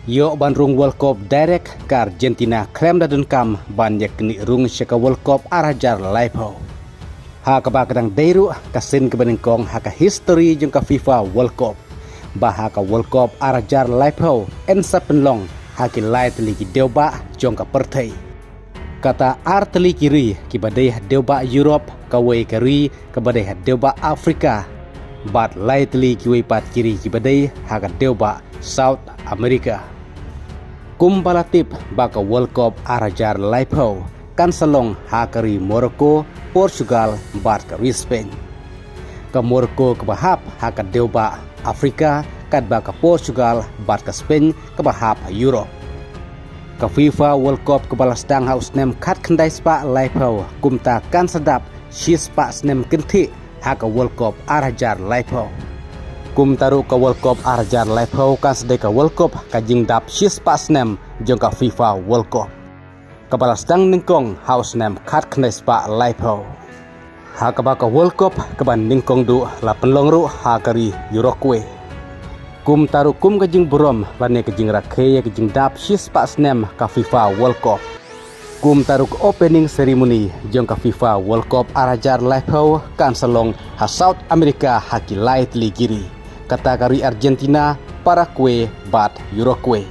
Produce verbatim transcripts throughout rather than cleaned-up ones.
Ïoh ban rung World Cup direct ka Argentina khlem da donkam ban ïa knieh rung sha ka World Cup ar hajar laiphew. Ha kaba ka dang dei ruh ka sien kaba nyngkong ha ka history jong ka FIFA World Cup, ba ha ka World Cup ar hajar laiphew yn sa pynlong ha ki lai tylli ki dewbah jong ka pyrthei. Kata ar tylli ki ri kiba dei ha dewbah Europe, kawei ka ri kaba dei ha dewbah Africa, bad lai tylli kiwei pat ki ri kiba dei ha ka dewbah South America. Kumba la tip ba ka World Cup ar hajar laiphew kan sa long ha ka ri Morocco, Portugal bad ka ri Spain. Ka Morocco kaba hap ha ka dewbah Africa, katba ka Portugal bad ka Spain kaba hap ha Europe. Ka FIFA World Cup kaba la sdang ha u snem khatkhyndai spah laiphew, kumta kan sa dap shi spah snem kynthih ha ka World Cup ar hajar laiphew. Kumta ruh ka World Cup ar hajar laiphew kan sa dei ka World Cup ka jingdap shi spah snem jong ka FIFA World Cup, kaba la sdang nyngkong ha u snem khatkhyndai spah laiphew. Ha kaba ka World Cup kaba nyngkong duh la pynlong ruh ha ka ri Uruguay. Kumta ruh kum ka jingburom lane ka jingrakhe ïa ka jingdap shi spah snem ka FIFA World Cup, kumta ruh ka opening ceremony jong ka FIFA World Cup ar hajar laiphew kan sa long ha South America ha ki lai tylli ki ri, kata ka ri Argentina, Paraguay bad Uruguay.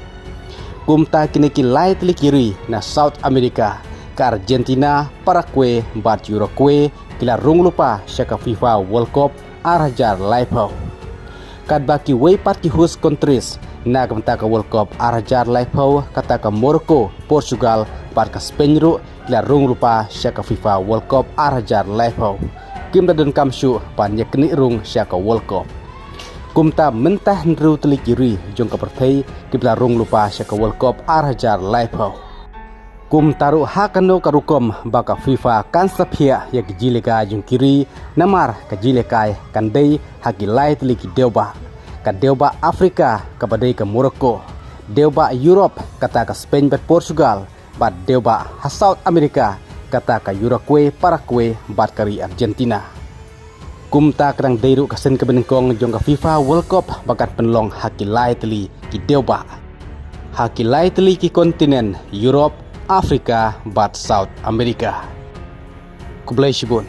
Kumta kine ki lai tylli ki ri na South America, ka Argentina, Paraguay bad Uruguay, ki la rung lypa sha ka FIFA World Cup ar hajar laiphew. Katba kiwei pat ki host countries na ka bynta ka World Cup ar hajar laiphew, kata ka Morocco, Portugal bad ka Spain ruh ki la rung lypa sha ka FIFA World Cup ar hajar laiphew, kim da donkam shuh ban ïa knieh rung sha ka World Cup. Kumta mynta hynriew tylli ki ri jong ka pyrthei kiba la rung lypa sha ka World Cup ar hajar laiphew. Kumta ruh ha kano ka rukom ba ka FIFA kan sa phiah ïa ka jingïalehkai jong ki ri, namar ka jingïalehkai kan dei ha ki lai tylli ki dewbah. Ka dewbah Africa kaba dei ka Morocco, dewbah Europe kata ka Spain bad Portugal, bad dewbah ha South America kata ka Uruguay, Paraguay bad ka ri Argentina. Kumta ka dang dei ruh ka sien kaba nyngkong jong ka FIFA World Cup ba kan pynlong ha ki lai tylli ki dewbah, ha ki lai tylli ki continent, Europe, Africa bad South America. Khublei shibun.